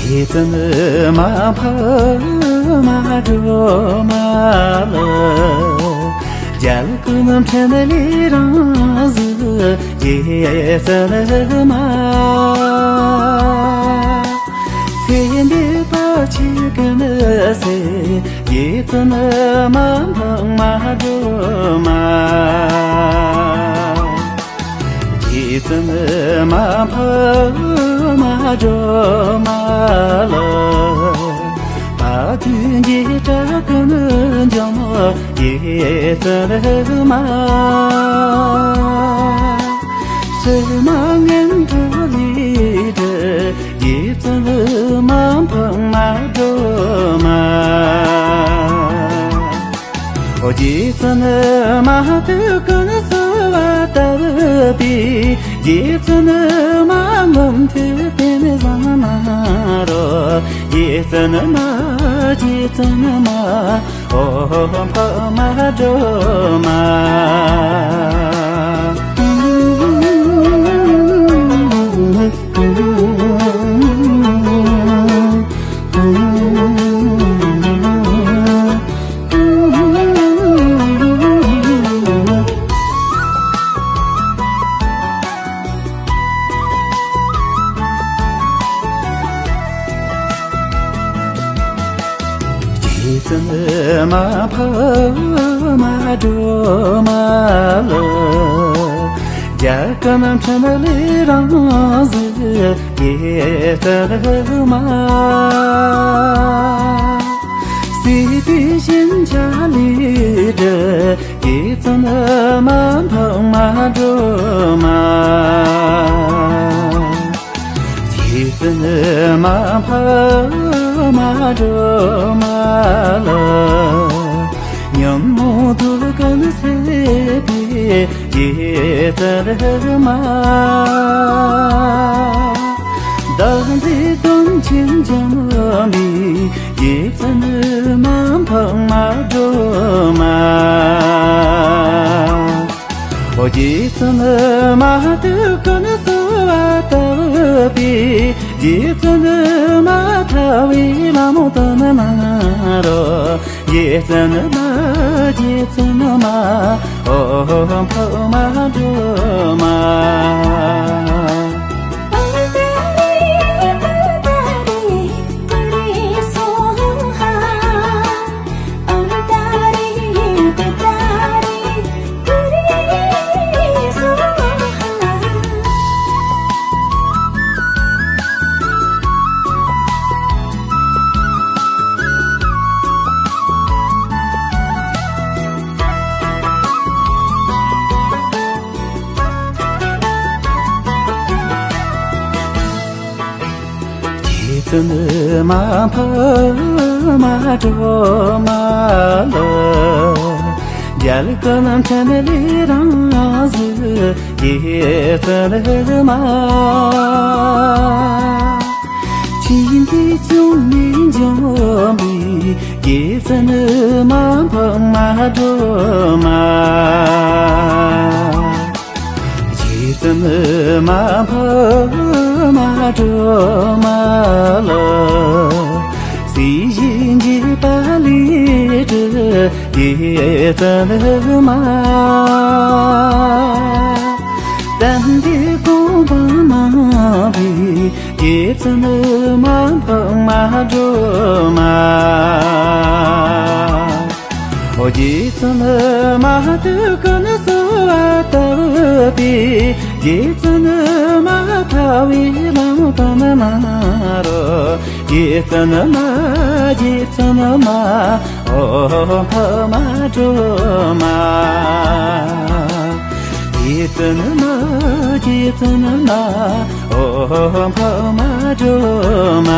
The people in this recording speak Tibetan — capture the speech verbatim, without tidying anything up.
རྗེ་བཙུན་མ་འཕགས་མ་སྒྲོལ་མ་ལ། རྒྱལ་ཀུན་འཕྲིན་ལས་རང་གཟིགས་རྗེ་བཙུན་མ། སེམས་འདུན་པ་ཆོས་ཀུན་གསལ་རྗེ་བཙུན་མ་འཕགས་མ་སྒྲོལ་མ། རྗེ་བཙུན་མ་འཕགས་མ་སྒྲོལ་མ་ལ། བ་དན་རྒྱས་སྐྲ་ཀུན་འཇོམས་རྗེ་བཙུན་མ། སིལ་མ་ངན་འགྲོ་ལས་སྒྲོལ་རྗེ་བཙུན་མ་འཕགས་མ་སྒྲོལ་མ། རྗེ་བཙུན་མ་དུས་ཀུན་བསུ་བ་བཏབ་པའི། རྗེ་བཙུན་མ་མུ་མཐུད་པད་བཟང་མ་རོལ། རྗེ་བཙུན་མ། རྗེ་བཙུན་མ། འོ་འཕགས་མ་སྒྲོལ་མ། རྗེ་བཙུན་མ་འཕགས་མ་སྒྲོལ་མ་ལ། རྒྱལ་ཀུན་འཕྲིན་ལས་རང་གཟིགས་རྗེ་བཙུན་མ། སྲིད་པའི་ཞེན་ཆགས་ལས་སྒྲོལ་རྗེ་བཙུན་མ་འཕགས་མ་སྒྲོལ་མ། རྗེ་བཙུན་མ་འཕགས་མ་སྒྲོལ་མ་ལ། ཉོན་མོངས་དུག་ཀུན་སེལ་བའི་རྗེ་བཙུན་མ། བདག་འཛིན་གདོན་ཆེན་འཇོམས་པའི་རྗེ་བཙུན་མ་འཕགས་མ་སྒྲོལ་མ། རྗེ་བཙུན་མ་དུས་ཀུན་བསུ་བ་བཏབ་པའི། རྗེ་བཙུན་མ་ཐར་པའི་ལམ་སྟོན་གནང་རོགས། རྗེ་བཙུན་མ། རྗེ་བཙུན་མ། འོ་འཕགས་མ་སྒྲོལ་མ། རྗེ་བཙུན་མ་འཕགས་མ་སྒྲོལ་མ་ལ། རྒྱལ་ཀུན་འཕྲིན་ལས་རང་གཟིགས་རྗེ་བཙུན་མ། མཁྱེན་བརྩེ་ཆུ་ནས་འཇོམས་པའི་རྗེ་བཙུན་མ་འཕགས་མ་སྒྲོལ་མ། རྗེ་བཙུན་མ་འཕགས་མ་སྒྲོལ་མ་ལ། སྲིད་ཞིའི་འཇིགས་པ་ལས་སྒྲོལ་རྗེ་བཙུན་མ། གཏན་བདེ་དགོངས་པ་གནང་བའི་རྗེ་བཙུན་མ་འཕགས་མ་སྒྲོལ་མ། རྗེ་བཙུན་མ་དུས་ཀུན་བསུ་བ་བཏབ་པའི། རྗེ་བཙུན་མ་ཐར་པའི་ལམ་སྟོན་གནང་རོགས། རྗེ་བཙུན་མ། རྗེ་བཙུན་མ། འོ་འཕགས་མ་སྒྲོལ་མ། རྗེ་བཙུན་མ། རྗེ་བཙུན་མ། འོ་འཕགས་མ་སྒྲོལ་མ།